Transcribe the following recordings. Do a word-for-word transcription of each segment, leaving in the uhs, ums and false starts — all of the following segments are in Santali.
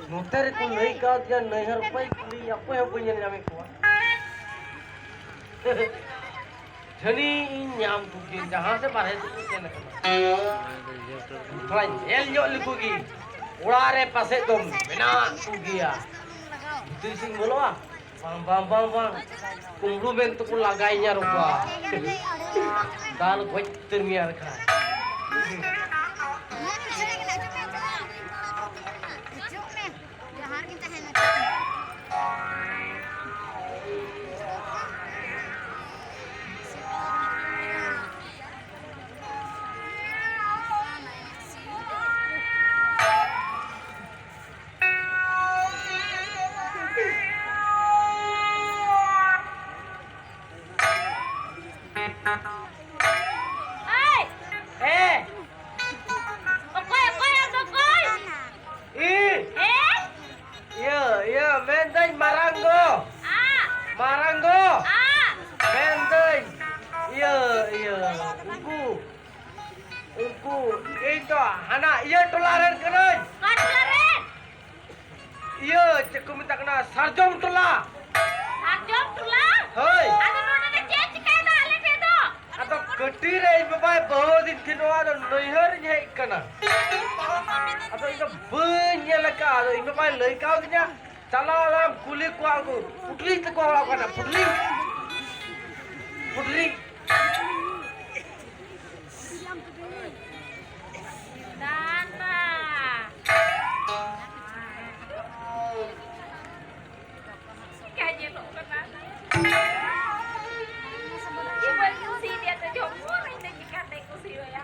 ᱱᱚᱛᱮ ᱨᱮᱠᱚ ᱞᱟᱹᱭ ᱠᱟᱣᱫᱤᱧᱟ, ᱱᱟᱹᱭᱦᱟᱹᱨ ᱚᱠᱚᱭ ᱠᱩᱞᱤ, ᱚᱠᱚᱭ ᱦᱚᱸ ᱵᱟᱹᱧ ᱧᱮᱞ ᱧᱟᱢᱮᱫ ᱠᱚᱣᱟ᱾ ᱡᱷᱟᱹᱱᱤ ᱤᱧ ᱧᱟᱢ ᱠᱚᱜᱮ, ᱡᱟᱦᱟᱸ ᱥᱮᱫ ᱵᱟᱨᱦᱮ ᱥᱮᱫ ᱠᱚ ᱥᱮᱱ ᱟᱠᱟᱱᱟ᱾ ᱛᱷᱚᱲᱟ ᱧᱮᱞ ᱧᱚᱜ ᱞᱮᱠᱚ ᱜᱮ, ᱚᱲᱟᱜ ᱨᱮ ᱯᱟᱥᱮᱡ ᱫᱚ ᱢᱮᱱᱟᱜ ᱠᱚᱜᱮᱭᱟ᱾ ᱵᱷᱤᱛᱤᱨ ᱥᱮᱫ ᱤᱧ ᱵᱚᱞᱚᱜᱼᱟ, ᱵᱟᱝ, ᱵᱟᱝ, ᱵᱟᱝ, ᱵᱟᱝ, ᱠᱩᱢᱵᱽᱲᱩ ᱢᱮᱱ ᱛᱮᱠᱚ ᱞᱟᱜᱟᱭᱤᱧᱟ ᱨᱚᱠᱟ᱾ ᱫᱟᱞ ᱜᱚᱡ ᱩᱛᱟᱹᱨ ᱢᱮᱭᱟ ᱨᱮᱠᱷᱟ᱾ ᱡᱟᱦᱟᱸ ᱨᱮᱜᱮ ᱛᱟᱦᱮᱱᱟ᱾ ᱮᱭ! ᱮ! ᱚᱠᱚᱭ, ᱚᱠᱚᱭ, ᱟᱢ ᱫᱚ ᱚᱠᱚᱭ? ᱤ! ᱮ! ᱤᱭᱟᱹ, ᱤᱭᱟᱹ, ᱢᱮᱱᱫᱟᱹᱧ ᱢᱟᱨᱟᱝ ᱜᱚ᱾ ᱟ! ᱢᱟᱨᱟᱝ ᱜᱚ᱾ ᱟ! ᱢᱮᱱᱫᱟᱹᱧ, ᱤᱭᱟᱹ, ᱤᱭᱟᱹ, ᱩᱱᱠᱩ, ᱩᱱᱠᱩ, ᱤᱧ ᱫᱚ ᱦᱟᱱᱟ ᱤᱭᱟᱹ ᱴᱚᱞᱟ ᱨᱮᱱ ᱠᱟᱹᱱᱟᱹᱧ᱾ ᱚᱠᱟ ᱴᱚᱞᱟ ᱨᱮᱱ? ᱤᱭᱟᱹ, ᱪᱮᱫ ᱠᱚ ᱢᱮᱛᱟᱜ ᱠᱟᱱᱟ, ᱥᱟᱨᱡᱚᱢ ᱴᱚᱞᱟ᱾ ᱥᱟᱨᱡᱚᱢ ᱴᱚᱞᱟ? ᱦᱳᱭ᱾ ᱟᱫᱚ ᱱᱚᱰᱮ ᱫᱚ ᱪᱮᱫ ᱪᱤᱠᱟᱹᱭᱮᱫᱟ ᱟᱞᱮ ᱴᱷᱮᱱ ᱫᱚ? ᱟᱫᱚ ᱠᱟᱹᱴᱤᱡ ᱨᱮ ᱤᱧ ᱵᱟᱵᱟᱭ ᱵᱟᱹᱦᱩ ᱟᱹᱫᱤᱧ ᱛᱟᱦᱮᱸ, ᱱᱚᱣᱟ ᱫᱚ ᱱᱟᱹᱭᱦᱟᱹᱨ ᱤᱧ ᱦᱮᱡ ᱟᱠᱟᱱᱟ᱾ ᱟᱫᱚ ᱤᱧ ᱫᱚ ᱵᱟᱹᱧ ᱧᱮᱞ ᱟᱠᱟᱫᱼᱟ, ᱟᱫᱚ ᱤᱧ ᱵᱟᱵᱟᱭ ᱞᱟᱹᱭ ᱠᱟᱣᱫᱤᱧᱟ, ᱪᱟᱞᱟᱣ ᱞᱮᱱᱟᱢ ᱠᱩᱞᱤ ᱠᱚᱣᱟ, ᱩᱱᱠᱩ ᱯᱩᱴᱞᱤ ᱛᱮᱠᱚ ᱦᱚᱲᱚᱜ ᱠᱟᱱᱟ, ᱯᱩᱴᱞᱤ᱾ ᱯᱩᱴᱞᱤ᱾ ᱫᱟᱫᱟ᱾ ᱪᱤᱠᱟ ᱧᱮᱞᱚᱜ ᱠᱟᱱᱟ? ᱤᱧ ᱵᱟᱹᱧ ᱠᱩᱥᱤᱭᱟᱫᱮᱭᱟ ᱛᱚ, ᱡᱚᱢ ᱦᱚᱸ ᱤᱧ ᱫᱚ ᱪᱤᱠᱟᱛᱮ ᱠᱩᱥᱤᱭᱟᱭᱟ?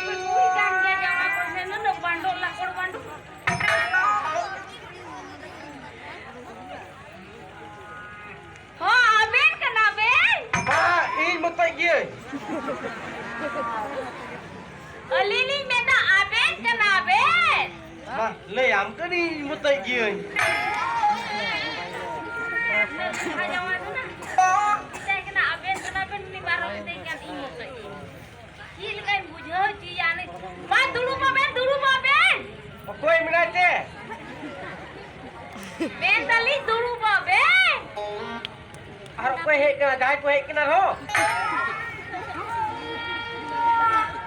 ᱵᱟᱹᱧ ᱠᱩᱥᱤ ᱠᱟᱱ ᱜᱮᱭᱟ ᱡᱟᱶᱟᱭ ᱠᱚᱲᱟ ᱴᱷᱮᱱ, ᱱᱩᱱᱟᱹᱜ ᱵᱟᱱᱰᱚᱞ ᱞᱟᱠᱚᱲ ᱵᱟᱱᱰᱚᱞ᱾ ᱦᱚᱸ, ᱟᱵᱮᱱ ᱠᱟᱱᱟ ᱵᱮᱱ? ᱵᱟ, ᱤᱧ ᱢᱚᱛᱚᱡ ᱜᱤᱭᱟᱹᱧ᱾ ᱟᱹᱞᱤᱧ ᱞᱤᱧ ᱢᱮᱱᱫᱟ, ᱟᱵᱮᱱ ᱠᱟᱱᱟ ᱵᱮᱱ? ᱵᱟ, ᱞᱟᱹᱭᱟᱢ ᱠᱟᱹᱱᱟᱹᱧ, ᱤᱧ ᱢᱚᱛᱚᱡ ᱜᱤᱭᱟᱹᱧ᱾ ᱢᱮᱛᱟᱭ ᱠᱟᱱᱟ, ᱟᱵᱮᱱ ᱠᱟᱱᱟ ᱵᱮᱱ, ᱩᱱᱤ ᱵᱟᱨᱚ ᱢᱮᱛᱟᱭ ᱠᱟᱱ, ᱤᱧ ᱢᱚᱛᱚᱡ ᱜᱤᱭᱟᱹᱧ᱾ ᱪᱮᱫ ᱞᱮᱠᱟᱧ ᱵᱩᱡᱷᱟᱹᱣ ᱦᱚᱪᱚᱭᱟ ᱩᱱᱤ? ᱢᱟ, ᱫᱩᱲᱩᱵ ᱟᱵᱮᱱ, ᱫᱩᱲᱩᱵ ᱟᱵᱮᱱ᱾ ᱚᱠᱚᱭ ᱢᱮᱱᱟᱭ ᱛᱮ? ᱢᱮᱱᱫᱟᱞᱤᱧ ᱫᱩᱲᱩᱵᱚᱜ ᱵᱮᱱ᱾ ᱟᱨ ᱚᱠᱚᱭ ᱦᱮᱡ ᱠᱟᱱᱟ? ᱡᱟᱦᱟᱸᱭ ᱠᱚ ᱦᱮᱡ ᱠᱟᱱᱟ ᱟᱨᱦᱚᱸ᱾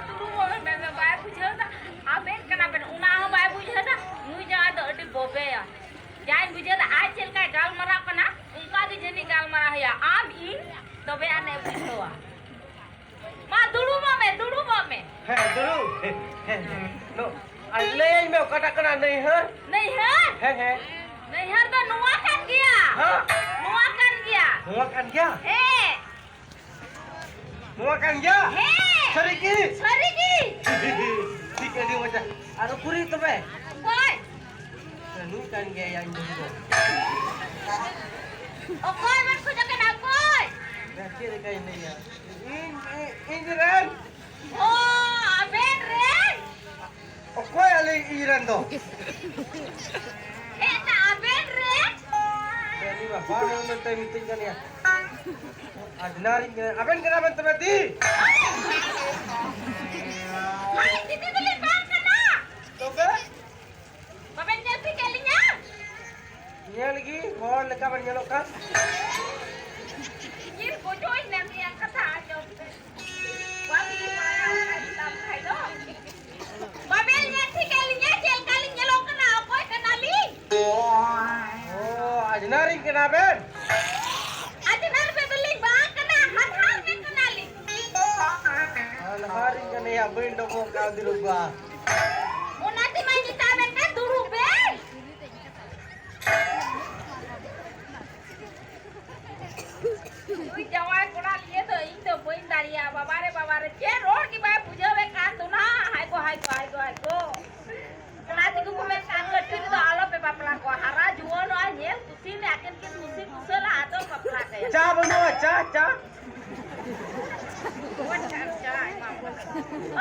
ᱫᱩᱲᱩᱵᱚᱜ ᱵᱮᱱ ᱢᱮᱱᱫᱟ, ᱵᱟᱭ ᱵᱩᱡᱷᱟᱹᱣ ᱫᱟ᱾ ᱟᱵᱮᱱ ᱠᱟᱱᱟ ᱵᱮᱱ, ᱚᱱᱟ ᱦᱚᱸ ᱵᱟᱭ ᱵᱩᱡᱷᱟᱹᱣ ᱫᱟ᱾ ᱱᱩᱭ ᱡᱟᱶᱟᱭ ᱫᱚ ᱟᱹᱰᱤ ᱵᱚᱵᱮᱭᱟ᱾ ᱡᱟᱧ ᱵᱩᱡᱷᱟᱹᱣ ᱫᱟ, ᱟᱡ ᱪᱮᱫ ᱞᱮᱠᱟᱭ ᱜᱟᱞᱢᱟᱨᱟᱣ ᱠᱟᱱᱟ, ᱚᱱᱠᱟ ᱜᱮ ᱡᱟᱹᱱᱤᱡ ᱜᱟᱞᱢᱟᱨᱟᱣ ᱦᱩᱭᱩᱜᱼᱟ᱾ ᱟᱢ ᱤᱧ ᱛᱚᱵᱮ ᱟᱹᱱᱤᱡ ᱵᱩᱡᱷᱟᱹᱣᱟ᱾ ᱢᱟ ᱫᱩᱲᱩᱵᱚᱜ ᱢᱮ, ᱫᱩᱲᱩᱵᱚᱜ ᱢᱮ᱾ ᱦᱮᱸ, ᱫᱩᱲᱩᱵ᱾ ᱦᱮᱸ, ᱦᱮᱸ᱾ ᱱᱚ-, ᱟᱨ ᱞᱟᱹᱭᱟᱹᱧ ᱢᱮ, ᱚᱠᱟᱴᱟᱜ ᱠᱟᱱᱟ ᱱᱟᱹᱭᱦᱟᱹᱨ? ᱱᱟᱹᱭᱦᱟᱹᱨ? ᱦᱮᱸ, ᱦᱮᱸ᱾ ᱱᱟᱹᱭᱦᱟᱹᱨ ᱫᱚ ᱱᱚᱣᱟ ᱠᱟᱱ ᱜᱮᱭᱟ᱾ ᱦᱮᱸ? ᱱᱚᱣᱟ ᱠᱟᱱ ᱜᱮᱭᱟ᱾ ᱱᱚᱣᱟ ᱠᱟᱱ ᱜᱮᱭᱟ? ᱦᱮᱸ᱾ ᱱᱚᱣᱟ ᱠᱟᱱ ᱜᱮᱭᱟ? ᱦᱮᱸ᱾ ᱥᱟᱹᱨᱤ ᱜᱮ? ᱥᱟᱹᱨᱤ ᱜᱮ᱾ ᱴᱷᱤᱠ, ᱟᱹᱰᱤ ᱢᱚᱡᱟ᱾ ᱟᱨ ᱩᱠᱩᱨᱤᱡ ᱛᱚᱵᱮ? ᱚᱠᱚᱭ? ᱱᱩᱭ ᱠᱟᱱ ᱜᱮᱭᱟ ᱭᱟ, ᱤᱧ ᱫᱚ᱾ ᱚᱠᱚᱭ ᱵᱮᱱ ᱠᱷᱚᱡᱚᱜ ᱠᱟᱱᱟ, ᱚᱠᱚᱭ? ᱪᱮᱫ ᱞᱮᱠᱟᱧ ᱞᱟᱹᱭᱟ? ᱤᱧ, ᱤᱧ, ᱤᱧ ᱨᱮᱱ᱾ ᱚ, ᱟᱵᱮᱱ ᱨᱮᱱ? ᱚᱠᱚᱭ ᱟᱞᱮ ᱤᱧ ᱨᱮᱱ ᱫᱚ? ᱦᱮᱸ, ᱛᱟ ᱟᱵᱮᱱ ᱨᱮᱱ? ᱩᱱᱤ ᱢᱟ ᱵᱟᱝ ᱢᱮᱱᱛᱮ ᱢᱤᱛᱟᱹᱧ ᱠᱟᱱ ᱜᱮᱭᱟ᱾ ᱟᱡᱽᱱᱟᱨᱤᱧ ᱠᱟᱱᱟ᱾ ᱟᱵᱮᱱ ᱠᱟᱱᱟ ᱵᱮᱱ ᱛᱚᱵᱮ ᱫᱤ? ᱟᱭ, ᱫᱤᱫᱤ ᱫᱚᱞᱤᱧ ᱵᱟᱝ ᱠᱟᱱᱟ᱾ ᱛᱚᱵᱮ? ᱵᱟᱵᱮᱱ ᱧᱮᱞ ᱴᱷᱤᱠ ᱮᱫ ᱞᱤᱧᱟ? ᱧᱮᱞ ᱜᱮ, ᱦᱚᱲ ᱞᱮᱠᱟ ᱵᱮᱱ ᱧᱮᱞᱚᱜ ᱠᱟᱱ᱾ ᱤᱧ ᱜᱚᱡᱚᱜ ᱤᱧ ᱢᱮᱱᱮᱫᱼᱟ ᱠᱟᱛᱷᱟ ᱟᱸᱡᱚᱢ ᱯᱮ᱾ ᱵᱟᱢ ᱤᱭᱟᱹ ᱵᱟᱲᱟᱭᱟ ᱚᱱᱠᱟ ᱜᱮ ᱛᱟᱢ ᱠᱷᱟᱡ ᱫᱚ᱾ ᱵᱟᱵᱮᱱ ᱧᱮᱞ ᱴᱷᱤᱠ ᱮᱫ ᱞᱤᱧᱟ ᱪᱮᱫ ᱞᱮᱠᱟ ᱞᱤᱧ ᱧᱮᱞᱚᱜ ᱠᱟᱱᱟ, ᱚᱠᱚᱭ ᱠᱟᱱᱟᱞᱤᱧ? ᱚ, ᱟᱡᱽᱱᱟᱨᱤᱧ ᱠᱟᱱᱟ ᱵᱮᱱ? ᱟᱡᱽᱱᱟᱨ ᱵᱮ ᱫᱚᱞᱤᱧ ᱵᱟᱝ ᱠᱟᱱᱟ, ᱦᱟᱱᱦᱟᱨ ᱵᱮ ᱠᱟᱱᱟᱞᱤᱧ᱾ ᱦᱟᱱᱦᱟᱨᱤᱧ ᱠᱟᱱᱟ ᱭᱟ, ᱵᱟᱹᱧ ᱰᱚᱵᱚᱜ ᱠᱟᱱ ᱫᱩᱲᱩᱵ ᱵᱟ᱾ ᱚᱱᱟ ᱛᱮᱢᱟᱧ ᱢᱮᱛᱟᱣ ᱵᱮᱱ ᱠᱟᱱ, ᱫᱩᱲᱩᱵ ᱵᱮᱱ᱾ ᱩᱱᱤ ᱡᱟᱶᱟᱭ ᱠᱚᱲᱟ ᱞᱤᱭᱮ ᱫᱚ ᱤᱧ ᱫᱚ ᱵᱟᱹᱧ ᱫᱟᱲᱮᱭᱟᱜᱼᱟ, ᱵᱟᱵᱟ ᱨᱮ, ᱵᱟᱵᱟ ᱨᱮ, ᱪᱮᱫ ᱨᱚᱲ ᱜᱮ ᱵᱟᱭ ᱵᱩᱡᱷᱟᱹᱣᱮᱫ ᱠᱟᱱ ᱫᱚ ᱱᱟ᱾ ᱦᱟᱭ ᱜᱚ, ᱦᱟᱭ ᱜᱚ, ᱦᱟᱭ ᱜᱚ, ᱦᱟᱭ ᱜᱚ᱾ ᱚᱱᱟ ᱛᱮᱜᱮ ᱠᱚ ᱢᱮᱱ ᱠᱟᱱ, ᱠᱟᱹᱴᱤᱡ ᱨᱮᱫᱚ ᱟᱞᱚ ᱯᱮ ᱵᱟᱯᱞᱟ ᱠᱚᱣᱟ, ᱦᱟᱨᱟ ᱡᱩᱣᱟᱹᱱᱚᱜᱼᱟ, ᱧᱮᱞ ᱠᱩᱥᱤ ᱢᱮ, ᱟᱹᱠᱤᱱ ᱠᱤᱱ ᱠᱩᱥᱤ ᱠᱩᱥᱟᱹᱞᱟ, ᱟᱫᱚ ᱵᱟᱯᱞᱟ ᱠᱟᱭᱟ᱾ ᱪᱟ ᱵᱟᱹᱱᱩᱜᱼᱟ, ᱪᱟ, ᱪᱟ᱾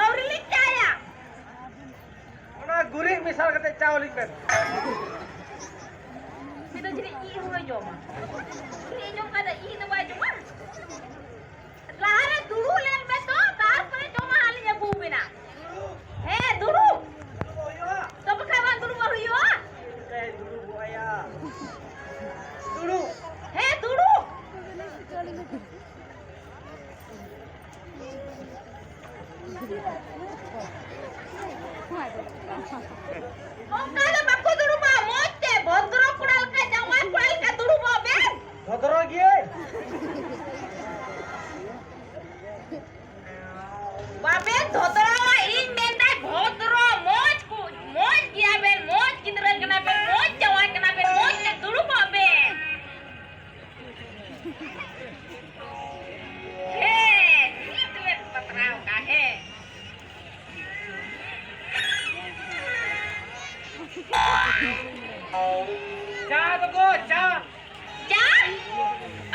ᱟᱹᱣᱨᱤ ᱞᱤᱧ ᱪᱟᱭᱟ᱾ ᱚᱱᱟ ᱜᱩᱨᱤᱡ ᱢᱮᱥᱟ ᱠᱟᱛᱮ ᱪᱟ ᱚᱞᱤᱧ ᱵᱮᱱ᱾ ᱩᱱᱤ ᱫᱚ ᱡᱟᱹᱱᱤᱡ ᱤᱡ ᱦᱚᱸᱭ ᱡᱚᱢᱟ᱾ ᱩᱱᱤ ᱡᱚᱢ ᱠᱷᱟᱱ ᱫᱚ ᱤᱡ ᱫᱚ ᱵᱟᱭ ᱡᱚᱢᱟ᱾ ᱞᱟᱦᱟᱨᱮ ᱫᱩᱲᱩᱵ ᱞᱮᱱ ᱵᱮᱱ ᱛᱚ, ᱛᱟᱨᱯᱚᱨᱮ ᱡᱚᱢᱟᱜ ᱦᱟᱸᱜ ᱞᱤᱧ ᱟᱹᱜᱩ ᱟᱵᱮᱱᱟ᱾ ᱦᱮᱸ, ᱫᱩᱲᱩᱵ᱾ ᱛᱚ ᱵᱟᱠᱷᱟᱡ ᱵᱟᱝ ᱫᱩᱲᱩᱵᱚᱜ ᱦᱩᱭᱩᱜᱼᱟ᱾ ᱪᱤᱠᱟᱹᱭ ᱫᱩᱲᱩᱵᱚᱜ ᱟᱭᱟ? ᱚᱱᱠᱟ ᱫᱚ ᱵᱟᱠᱚ ᱫᱩᱲᱩᱵᱟ, ᱢᱚᱡᱽ ᱛᱮ ᱵᱷᱚᱫᱨᱚ ᱠᱚᱲᱟ ᱞᱮᱠᱟ, ᱡᱟᱶᱟᱭ ᱠᱚᱲᱟ ᱞᱮᱠᱟ ᱫᱩᱲᱩᱵᱚᱜ ᱵᱮᱱ᱾ ᱵᱷᱚᱫᱨᱚ ᱜᱤᱭᱟᱹᱧ᱾ ᱵᱟᱵᱮᱱ ᱫᱷᱚᱫᱨᱟᱣᱟ, ᱤᱧ ᱢᱮᱱᱫᱟᱭ ᱵᱷᱚᱫᱨᱚ, ᱢᱚᱡᱽ ᱠᱚ, ᱢᱚᱡᱽ ᱜᱮᱭᱟ ᱵᱮᱱ, ᱢᱚᱡᱽ ᱜᱤᱫᱽᱨᱟᱹ ᱠᱟᱱᱟ ᱵᱮᱱ, ᱢᱚᱡᱽ ᱡᱟᱶᱟᱭ ᱠᱟᱱᱟ ᱵᱮᱱ, ᱢᱚᱡᱽ ᱛᱮ ᱫᱩᱲᱩᱵᱚᱜ ᱵᱮᱱ᱾ ᱦᱮᱸ, ᱱᱤᱛ ᱵᱮᱱ ᱵᱟᱛᱨᱟᱣ ᱠᱟᱜ, ᱦᱮᱸ᱾ ᱪᱟ ᱫᱚᱠᱚ, ᱪᱟ᱾ ᱪᱟ?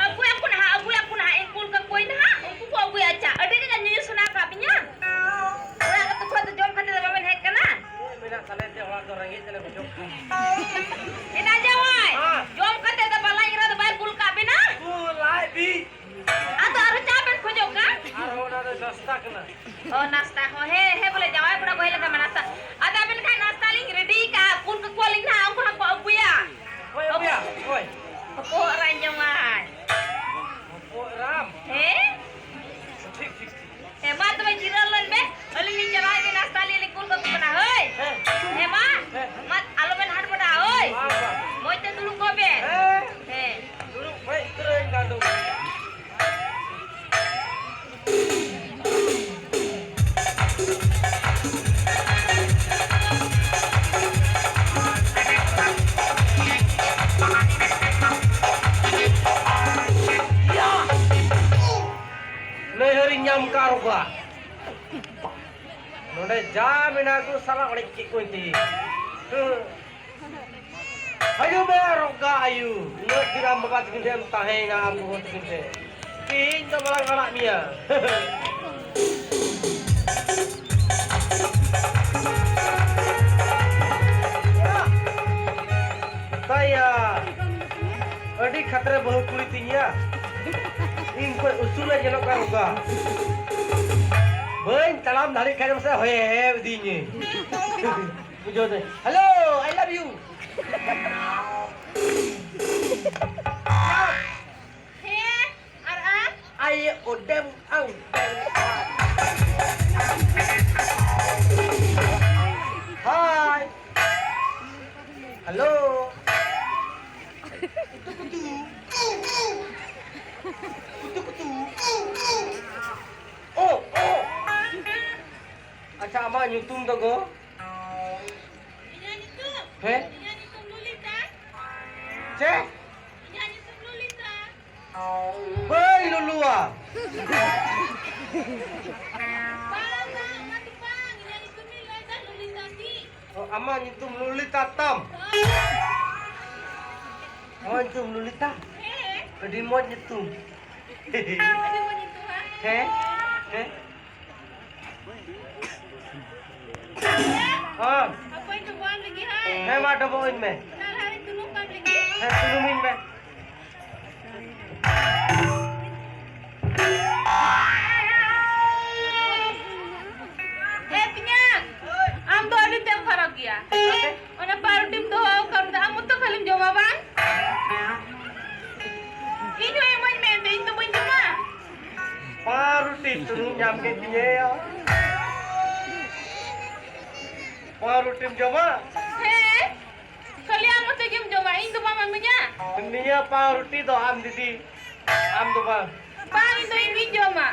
ᱟᱹᱜᱩᱭᱟᱠᱚ ᱱᱟᱦᱟᱜ, ᱟᱹᱜᱩᱭᱟᱠᱚ ᱱᱟᱦᱟᱜ, ᱤᱧ ᱠᱩᱞ ᱠᱟᱠᱚᱣᱟᱹᱧ ᱱᱟᱦᱟᱜ, ᱩᱱᱠᱩ ᱠᱚ ᱟᱹᱜᱩᱭᱟ ᱪᱟ᱾ ᱟᱹᱰᱤ ᱠᱟᱡᱟᱠ ᱧᱩᱧᱩ ᱥᱟᱱᱟ ᱟᱠᱟᱫ ᱯᱮᱭᱟ? ᱚᱲᱟᱜ ᱨᱮ ᱛᱚᱠᱷᱚᱱ ᱫᱚ ᱡᱚᱢ ᱠᱟᱛᱮ ᱫᱚ ᱵᱟᱵᱮᱱ ᱦᱮᱡ ᱠᱟᱱᱟ? ᱪᱮᱫ ᱢᱮᱱᱟᱜ ᱛᱟᱞᱮ ᱛᱮ ᱚᱲᱟᱜ ᱫᱚ ᱨᱮᱸᱜᱮᱡ ᱛᱮᱞᱮ ᱜᱩᱡᱩᱜ ᱠᱟᱱᱟ᱾ ᱮᱱᱟ ᱡᱟᱶᱟᱭ, ᱦᱮᱸ᱾ ᱡᱚᱢ ᱠᱟᱛᱮ ᱫᱚ ᱵᱟᱞᱟ ᱮᱨᱟ ᱫᱚ ᱵᱟᱭ ᱠᱩᱞ ᱠᱟᱜ ᱵᱮᱱᱟ? ᱠᱩᱞ ᱞᱟᱭ ᱵᱤ᱾ ᱟᱫᱚ ᱟᱨᱦᱚᱸ ᱪᱟ ᱵᱮᱱ ᱠᱷᱚᱡᱚᱜ ᱠᱟᱱ? ᱟᱨᱦᱚᱸ ᱚᱱᱟ ᱫᱚ ᱱᱟᱥᱛᱟ ᱠᱟᱱᱟ᱾ ᱚ, ᱱᱟᱥᱛᱟ ᱦᱚᱸ᱾ ᱦᱮᱸ, ᱦᱮᱸ, ᱵᱚᱞᱮ ᱡᱟᱶᱟᱭ ᱠᱚᱲᱟ ᱠᱚ ᱦᱮᱡ ᱞᱮᱱᱠᱷᱟᱱ ᱢᱟ ᱱᱟᱥᱛᱟ᱾ ᱟᱫᱚ ᱟᱵᱮᱱ ᱠᱷᱟᱱ ᱱᱟᱥᱛᱟ ᱞᱤᱧ ᱨᱮᱰᱤ ᱠᱟᱜᱼᱟ, ᱠᱩᱞ ᱠᱟᱠᱚᱣᱟᱞᱤᱧ ᱱᱟᱦᱟᱜ, ᱩᱱᱠᱩ ᱦᱟᱸᱜ ᱠᱚ ᱟᱹᱜᱩᱭᱟ᱾ ᱚᱠᱚᱭ ᱟᱹᱜᱩᱭᱟ? ᱚᱠᱚᱭ? ᱦᱚᱯᱚᱜ ᱮᱨᱟᱧ ᱡᱟᱶᱟᱭ᱾ ᱦᱚᱯᱚᱜ ᱮᱨᱟᱢ? ᱦᱮᱸ? ᱴᱷᱤᱠ, ᱴᱷᱤᱠ, ᱴᱷᱤᱠ᱾ ᱦᱮᱸ, ᱢᱟ ᱛᱚᱵᱮ ᱡᱤᱨᱟᱹᱣ ᱞᱮᱱ ᱵᱮ᱾ ᱟᱹᱞᱤᱧ ᱞᱤᱧ ᱪᱟᱞᱟᱜ ᱜᱮ, ᱱᱟᱥᱛᱟ ᱞᱤᱧ ᱠᱩᱞ ᱠᱟᱠᱚ ᱠᱟᱱᱟ, ᱦᱳᱭ᱾ ᱦᱮᱸ᱾ ᱦᱮᱸ, ᱢᱟ᱾ ᱦᱮᱸ᱾ ᱢᱟ, ᱟᱞᱚᱵᱮᱱ ᱦᱟᱴ ᱵᱟᱰᱟᱜᱼᱟ, ᱦᱳᱭ᱾ ᱵᱟᱝ, ᱵᱟᱝ᱾ ᱢᱚᱡᱽ ᱛᱮ ᱫᱩᱲᱩᱵ ᱠᱚᱜ ᱵᱮᱱ᱾ ᱦᱮᱸ᱾ ᱦᱮᱸ᱾ ᱫᱩᱲᱩᱵ ᱦᱮᱡ ᱩᱛᱟᱹᱨᱟᱹᱧ ᱜᱟᱸᱰᱚ᱾ ᱱᱟᱹᱭᱦᱟᱹᱨᱤᱧ ᱧᱟᱢ ᱠᱟᱜ ᱨᱚᱜᱟ᱾ ᱱᱚᱰᱮ ᱡᱟ ᱢᱮᱱᱟᱜ ᱠᱚ ᱥᱟᱞᱟ ᱚᱲᱮᱡ ᱠᱮᱫ ᱠᱚᱣᱟᱧ ᱛᱮᱦᱮᱧ᱾ ᱦᱟᱹᱡᱩᱜ ᱢᱮ ᱨᱚᱜᱟ ᱟᱭᱩ, ᱩᱱᱟᱹᱜ ᱫᱤᱱ ᱟᱢ ᱵᱟᱵᱟ ᱛᱟᱹᱠᱤᱱ ᱴᱷᱮᱱ ᱮᱢ ᱛᱟᱦᱮᱸᱭᱮᱱᱟ, ᱟᱢ ᱜᱚᱜᱚ ᱛᱟᱹᱠᱤᱱ ᱴᱷᱮᱱ, ᱛᱮᱦᱮᱧ ᱫᱚ ᱵᱟᱞᱟᱝ ᱟᱲᱟᱜ ᱢᱮᱭᱟ᱾ ᱛᱟᱭᱟ, ᱟᱹᱰᱤ ᱠᱷᱟᱛᱨᱟ ᱵᱟᱹᱦᱩ ᱠᱩᱲᱤ ᱛᱤᱧᱟ, ᱤᱧ ᱠᱷᱚᱡ ᱩᱥᱩᱞ ᱮ ᱧᱮᱞᱚᱜ ᱠᱟᱱ ᱨᱚᱜᱟ᱾ ᱵᱟᱹᱧ ᱛᱟᱲᱟᱢ ᱫᱟᱲᱮᱭᱟᱜ ᱠᱷᱟᱡ ᱢᱟᱥᱮ ᱦᱚᱭᱮ ᱤᱫᱤᱧᱟᱹ᱾ ᱵᱩᱡᱷᱟᱹᱣ ᱫᱟᱹᱧ᱾ Hello, I love you. ᱦᱮᱸ, ᱟᱨ, ᱟᱨ? ᱟᱭᱮ ᱚᱰᱮᱢ ᱟᱝ᱾ ᱦᱟᱭ᱾ Hello. Kutu, kutu. Kutu, kutu. Oh, oh. ᱟᱪᱪᱷᱟ, ᱟᱢᱟᱜ ᱧᱩᱛᱩᱢ ᱫᱚ ᱜᱚ? ᱤᱧᱟᱹᱜ ᱧᱩᱛᱩᱢ? ᱦᱮᱸ? ᱤᱧᱟᱹᱜ ᱧᱩᱛᱩᱢ ᱞᱚᱞᱤᱛᱟ᱾ ᱪᱮᱫ? ᱤᱧᱟᱹᱜ ᱧᱩᱛᱩᱢ ᱞᱚᱞᱤᱛᱟ᱾ ᱵᱟᱹᱧ ᱞᱩᱞᱩᱣᱟ᱾ ᱵᱟᱝ, ᱵᱟᱝ, ᱚᱱᱟ ᱫᱚ ᱵᱟᱝ᱾ ᱤᱧᱟᱹᱜ ᱧᱩᱛᱩᱢ ᱤᱧ ᱞᱟᱹᱭᱫᱟ, ᱞᱚᱞᱤᱛᱟ ᱜᱮ᱾ ᱚ, ᱟᱢᱟᱜ ᱧᱩᱛᱩᱢ ᱞᱚᱞᱤᱛᱟ ᱛᱟᱢ? ᱦᱳᱭ᱾ ᱟᱢᱟᱜ ᱧᱩᱛᱩᱢ ᱞᱚᱞᱤᱛᱟ? ᱦᱮᱸ᱾ ᱟᱹᱰᱤ ᱢᱚᱡᱽ ᱧᱩᱛᱩᱢ᱾ ᱟᱹᱰᱤ ᱢᱚᱡᱽ ᱧᱩᱛᱩᱢ, ᱦᱮᱸ? ᱦᱮᱸ, ᱦᱮᱸ᱾ ᱦᱮᱸ᱾ ᱦᱟᱯᱳᱭ ᱰᱚᱵᱚᱜ ᱟᱢ ᱞᱟᱹᱜᱤᱫ, ᱦᱳᱭ᱾ ᱦᱮᱸ, ᱢᱟ ᱰᱚᱵᱚᱜ ᱟᱹᱧ ᱢᱮ᱾ ᱚᱱᱟ ᱞᱟᱦᱟ ᱨᱮ ᱛᱩᱱᱩᱢ ᱠᱟᱢ ᱞᱟᱹᱜᱤᱫ᱾ ᱦᱮᱸ, ᱛᱩᱱᱩᱢᱤᱧ ᱢᱮ᱾ ᱮ ᱛᱮᱧᱟᱝ, ᱟᱢ ᱫᱚ ᱟᱹᱰᱤ ᱛᱮᱢ ᱠᱷᱟᱨᱟᱯ ᱜᱮᱭᱟ᱾ ᱚᱱᱟ ᱯᱟᱣᱨᱩᱴᱤᱢ ᱫᱚᱦᱚ ᱟᱠᱟᱫ ᱫᱚ, ᱟᱢ ᱢᱚᱛᱚ ᱠᱷᱟᱹᱞᱤᱢ ᱡᱚᱢᱟ ᱵᱟᱝ? ᱤᱧ ᱦᱚᱸ ᱮᱢᱟᱹᱧ ᱢᱮ ᱮᱱᱛᱮ, ᱤᱧ ᱫᱚ ᱵᱟᱹᱧ ᱡᱚᱢᱟ᱾ ᱯᱟᱣᱨᱩᱴᱤ ᱛᱩᱱᱩᱢ ᱧᱟᱢ ᱠᱮᱫ ᱛᱤᱧᱟᱹ᱾ ᱯᱟᱣᱨᱩᱴᱤᱢ ᱡᱚᱢᱟ? ᱦᱮᱸ, ᱠᱷᱟᱹᱞᱤ ᱟᱢ ᱢᱚᱛᱚ ᱜᱮᱢ ᱡᱚᱢᱟ, ᱤᱧ ᱫᱚ ᱵᱟᱢ ᱮᱢᱟᱹᱧᱟ? ᱱᱤᱭᱟᱹ ᱯᱟᱣᱨᱩᱴᱤ ᱫᱚ ᱟᱢ ᱫᱤᱫᱤ, ᱟᱢ ᱫᱚ ᱵᱟᱝ᱾ ᱵᱟᱝ, ᱤᱧ ᱫᱚ ᱤᱧ ᱜᱤᱧ ᱡᱚᱢᱟ᱾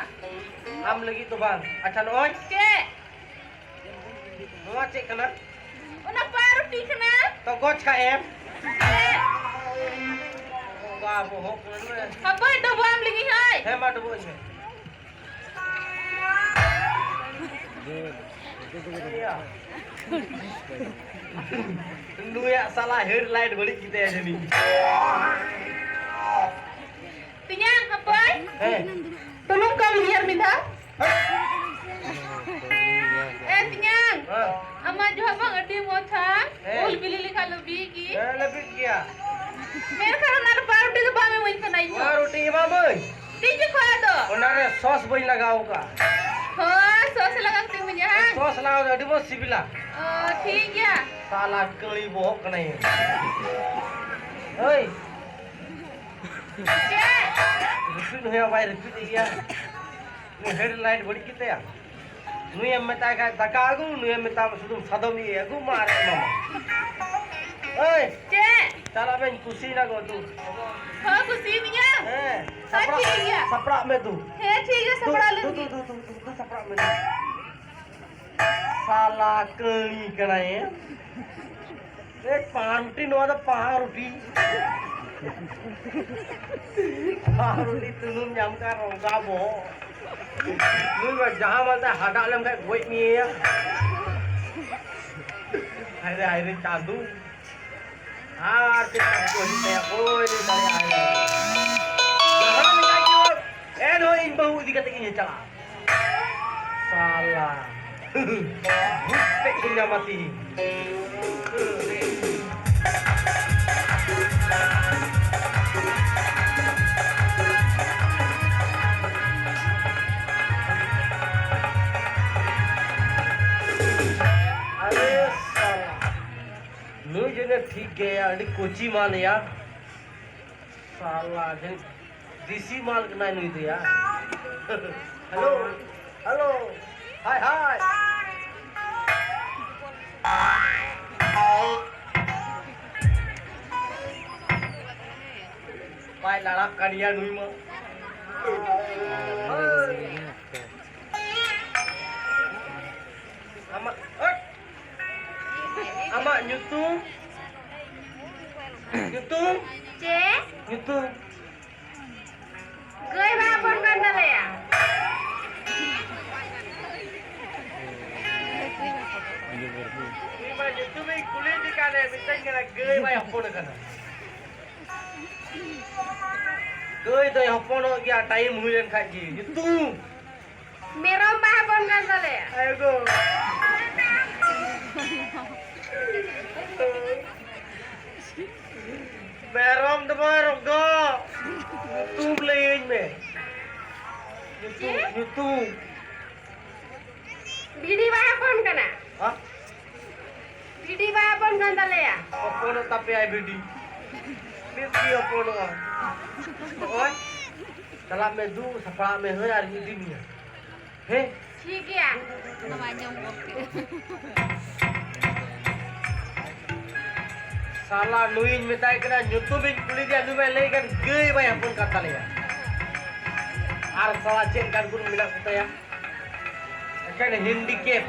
ᱟᱢ ᱞᱟᱹᱜᱤᱫ ᱫᱚ ᱵᱟᱝ᱾ ᱟᱪᱪᱷᱟ, ᱱᱚᱜᱼᱚᱭ᱾ ᱪᱮᱫ? ᱱᱚᱣᱟ ᱪᱮᱫ ᱠᱟᱱᱟ? ᱚᱱᱟ ᱯᱟᱣᱨᱩᱴᱤ ᱠᱟᱱᱟ᱾ ᱛᱚ ᱜᱚᱡ ᱠᱷᱟᱡ ᱮᱢ᱾ ᱦᱮᱸ᱾ ᱵᱚᱸᱜᱟ ᱵᱚᱦᱚᱜ ᱠᱟᱱᱟ᱾ ᱦᱟᱯᱳᱭ ᱰᱚᱵᱚᱜ ᱟᱢ ᱞᱟᱹᱜᱤᱫ ᱦᱳᱭ᱾ ᱦᱮᱸ, ᱢᱟ ᱰᱚᱵᱚᱜ ᱟᱹᱧ ᱢᱮ᱾ ᱱᱩᱭᱟᱜ ᱥᱟᱞᱟ headlight ᱵᱟᱹᱲᱤᱡ ᱠᱮᱫᱟᱭ ᱡᱟᱹᱱᱤᱡ᱾ ᱛᱮᱧᱟᱝ, ᱦᱟᱯᱳᱭ᱾ ᱦᱮᱸ᱾ ᱛᱩᱱᱩᱢ ᱠᱟᱢ ᱞᱟᱹᱜᱤᱫ ᱟᱨ ᱢᱤᱫ ᱫᱷᱟᱣ᱾ ᱮ ᱛᱮᱧᱟᱝ, ᱦᱮᱸ᱾ ᱟᱢᱟᱜ ᱡᱚᱦᱚᱜ ᱵᱟᱝ ᱟᱹᱰᱤ ᱢᱚᱡᱽ ᱦᱟ? ᱦᱮᱸ᱾ ᱩᱞ ᱵᱤᱞᱤ ᱞᱮᱠᱟ ᱞᱟᱹᱵᱤᱫ ᱜᱮ᱾ ᱦᱮᱸ, ᱞᱟᱹᱵᱤᱫ ᱜᱮᱭᱟ᱾ ᱢᱮᱱᱠᱷᱟᱱ ᱚᱱᱟ ᱨᱮ ᱯᱟᱣᱨᱩᱴᱤ ᱫᱚ ᱵᱟᱢ ᱮᱢᱟᱹᱧ ᱠᱟᱱᱟ ᱤᱧ ᱫᱚ᱾ ᱯᱟᱣᱨᱩᱴᱤ ᱮᱢᱟᱢᱟᱹᱧ᱾ ᱛᱤᱡᱩ ᱠᱚ ᱟᱫᱚ᱾ ᱚᱱᱟ ᱨᱮ sauce ᱵᱟᱹᱧ ᱞᱟᱜᱟᱣ ᱠᱟᱜᱼᱟ᱾ ᱦᱳᱭ, sauce ᱞᱟᱜᱟᱣ ᱠᱟᱛᱮ ᱤᱢᱟᱹᱧᱟ, ᱦᱟᱝ? Sauce ᱞᱟᱜᱟᱣ ᱫᱚ ᱟᱹᱰᱤ ᱢᱚᱡᱽ ᱥᱤᱵᱤᱞᱟ᱾ ᱚ, ᱴᱷᱤᱠ ᱜᱮᱭᱟ᱾ ᱥᱟᱞᱟ ᱠᱟᱹᱲᱤ ᱵᱚᱦᱚᱜ ᱠᱟᱱᱟᱭ᱾ ᱦᱳᱭ᱾ ᱪᱮᱫ? ᱨᱤᱯᱤᱴ ᱦᱩᱭᱩᱜᱼᱟ, ᱵᱟᱭ ᱨᱤᱯᱤᱴ ᱜᱮᱭᱟ᱾ ᱩᱱᱤ headlight ᱵᱟᱹᱲᱤᱡ ᱜᱮᱛᱟᱭᱟ᱾ ᱱᱩᱭᱮᱢ ᱢᱮᱛᱟᱭ ᱠᱷᱟᱡ ᱫᱟᱠᱟ ᱟᱹᱜᱩ, ᱱᱩᱭᱮᱢ ᱢᱮᱛᱟᱭ ᱥᱩᱫᱩᱢ ᱥᱟᱫᱚᱢ ᱤᱭᱟᱹ ᱟᱹᱜᱩ, ᱢᱟ ᱟᱨ ᱮᱢᱟᱢᱟ᱾ ᱮᱭ, ᱪᱮᱫ? ᱪᱟᱞᱟᱜ ᱢᱮᱧ, ᱠᱩᱥᱤᱭᱮᱱᱟ ᱠᱚ ᱫᱩ᱾ ᱦᱚᱸ, ᱠᱩᱥᱤᱭᱮᱱ ᱜᱮᱭᱟ? ᱦᱮᱸ, ᱦᱚᱸ, ᱥᱟᱯᱲᱟᱜ, ᱴᱷᱤᱠ ᱜᱮᱭᱟ᱾ ᱥᱟᱯᱲᱟᱜ ᱢᱮ ᱫᱩ᱾ ᱦᱮᱸ, ᱴᱷᱤᱠ ᱜᱮᱭᱟ, ᱫᱩ, ᱥᱟᱯᱲᱟᱣ ᱞᱮᱱ ᱫᱩ, ᱜᱮ᱾ ᱫᱩ, ᱫᱩ, ᱫᱩ, ᱫᱩ, ᱥᱟᱯᱲᱟᱜ ᱢᱮ ᱫᱩ᱾ ᱥᱟᱞᱟ ᱠᱟᱹᱲᱤ ᱠᱟᱱᱟᱭ᱾ ᱮ, ᱯᱟᱸᱣᱨᱩᱴᱤ, ᱱᱚᱣᱟ ᱫᱚ ᱯᱟᱸᱣᱨᱩᱴᱤ᱾ ᱯᱟᱸᱣᱨᱩᱴᱤ ᱛᱩᱱᱩᱢ ᱧᱟᱢ ᱠᱟᱱ ᱨᱚᱜᱟ ᱵᱚᱦᱚᱜ᱾ ᱱᱩᱭ ᱢᱟ ᱡᱟᱦᱟᱸ ᱢᱟᱱ ᱛᱟᱭ ᱦᱟᱰᱟᱜ ᱞᱮᱱᱠᱷᱟᱱ ᱜᱚᱡ ᱢᱮᱭᱟ᱾ ᱦᱟᱭ ᱨᱮ, ᱦᱟᱭ ᱨᱮ, ᱪᱟᱸᱫᱩ᱾ ᱟᱨ ᱪᱮᱫ ᱠᱟᱱ ᱠᱚ ᱦᱤᱡᱩᱜ ᱛᱟᱭᱟ, ᱚᱠᱚᱭ ᱞᱟᱹᱭ ᱫᱟᱲᱮᱭᱟᱜᱼᱟ? ᱡᱟᱦᱟᱸ ᱞᱮᱠᱟ ᱜᱮ ᱦᱳᱠ, ᱮᱱᱦᱚᱸ ᱤᱧ ᱵᱟᱹᱦᱩ ᱤᱫᱤ ᱠᱟᱛᱮ ᱜᱤᱧ ᱪᱟᱞᱟᱜᱼᱟ᱾ ᱥᱟᱞᱟ᱾ ᱵᱷᱩᱛ ᱛᱮᱫ ᱠᱚ ᱧᱟᱢᱟ ᱛᱤᱦᱤᱧ᱾ ᱟᱨᱮ ᱥᱟᱞᱟ᱾ ᱱᱩᱭ ᱡᱟᱹᱱᱤᱡ ᱴᱷᱤᱠ ᱜᱮᱭᱟ, ᱟᱹᱰᱤ ᱠᱳᱪᱤ ᱢᱟᱞ ᱭᱟ᱾ ᱥᱟᱞᱟ ᱡᱟᱹᱱᱤᱡ ᱫᱮᱥᱤ ᱢᱟᱞ ᱠᱟᱱᱟᱭ ᱱᱩᱭ ᱫᱚ ᱭᱟ᱾ ᱦᱮᱞᱳ, ᱦᱮᱞᱳ, ᱦᱟᱭ, ᱦᱟᱭ᱾ ᱵᱟᱭ ᱞᱟᱲᱟᱜ ᱠᱟᱱ ᱭᱟ ᱱᱩᱭ ᱢᱟ᱾ ᱟᱢᱟᱜ, ᱦᱟᱹᱴ! ᱟᱢᱟᱜ ᱧᱩᱛᱩᱢ? ᱧᱩᱛᱩᱢ? ᱪᱮᱫ? ᱧᱩᱛᱩᱢ? ᱜᱟᱹᱭ ᱵᱟᱭ ᱦᱚᱯᱚᱱ ᱠᱟᱱ ᱛᱟᱞᱮᱭᱟ᱾ ᱤᱧ ᱢᱟ ᱧᱩᱛᱩᱢᱤᱧ ᱠᱩᱞᱤᱭᱮᱫᱮ ᱠᱟᱱ, ᱢᱮᱛᱟᱹᱧ ᱠᱟᱱᱟ ᱜᱟᱹᱭ ᱵᱟᱭ ᱦᱚᱯᱚᱱ ᱠᱟᱱᱟ᱾ ᱜᱟᱹᱭ ᱫᱚᱭ ᱦᱚᱯᱚᱱᱚᱜ ᱜᱮᱭᱟ, ᱴᱟᱭᱤᱢ ᱦᱩᱭ ᱞᱮᱱ ᱠᱷᱟᱡ ᱜᱮ᱾ ᱧᱩᱛᱩᱢ? ᱢᱮᱨᱚᱢ ᱵᱟᱭ ᱦᱚᱯᱚᱱ ᱠᱟᱱ ᱛᱟᱞᱮᱭᱟ᱾ ᱟᱭᱳ ᱜᱳ᱾ ᱢᱮᱨᱚᱢ ᱫᱚ ᱵᱟᱝ, ᱨᱚᱜᱚ᱾ ᱧᱩᱛᱩᱢ ᱞᱟᱹᱭᱟᱹᱧ ᱢᱮ᱾ ᱧᱩᱛᱩᱢ, ᱪᱮᱫ? ᱧᱩᱛᱩᱢ᱾ ᱵᱷᱤᱰᱤ ᱵᱟᱭ ᱦᱚᱯᱚᱱ ᱠᱟᱱᱟ᱾ ᱦᱟ? ᱵᱷᱤᱰᱤ ᱵᱟᱭ ᱦᱚᱯᱚᱱ ᱠᱟᱱ ᱛᱟᱞᱮᱭᱟ᱾ ᱦᱚᱯᱚᱱᱚᱜ ᱛᱟᱯᱮᱭᱟᱭ ᱵᱷᱤᱰᱤ᱾ ᱱᱤᱛ ᱜᱮ ᱦᱚᱯᱚᱱᱚᱜᱼᱟ᱾ ᱱᱚᱜᱼᱚᱭ, ᱪᱟᱞᱟᱜ ᱢᱮ ᱫᱩ, ᱥᱟᱯᱲᱟᱜ ᱢᱮ ᱦᱟᱹᱭ ᱟᱨ ᱤᱧ ᱤᱫᱤ ᱢᱮᱭᱟ᱾ ᱦᱮᱸ? ᱴᱷᱤᱠ ᱜᱮᱭᱟ᱾ ᱱᱚᱣᱟ ᱟᱸᱡᱚᱢ ᱜᱚᱫ ᱠᱮᱫ᱾ ᱥᱟᱞᱟ ᱱᱩᱭᱤᱧ ᱢᱮᱛᱟᱭ ᱠᱟᱱᱟ, ᱧᱩᱛᱩᱢᱤᱧ ᱠᱩᱞᱤ ᱠᱮᱫᱮᱭᱟ, ᱱᱩᱭ ᱢᱟᱭ ᱞᱟᱹᱭ ᱠᱟᱱ ᱜᱟᱹᱭ ᱵᱟᱭ ᱦᱚᱯᱚᱱ ᱠᱟᱱ ᱛᱟᱞᱮᱭᱟ᱾ ᱟᱨ ᱥᱟᱞᱟ ᱪᱮᱫ ᱞᱮᱠᱟᱱ ᱜᱩᱱ ᱢᱮᱱᱟᱜ ᱠᱚᱛᱟᱭᱟ? ᱮᱠᱮᱱ handicap᱾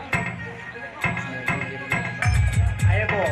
ᱟᱭᱮ ᱵᱚ᱾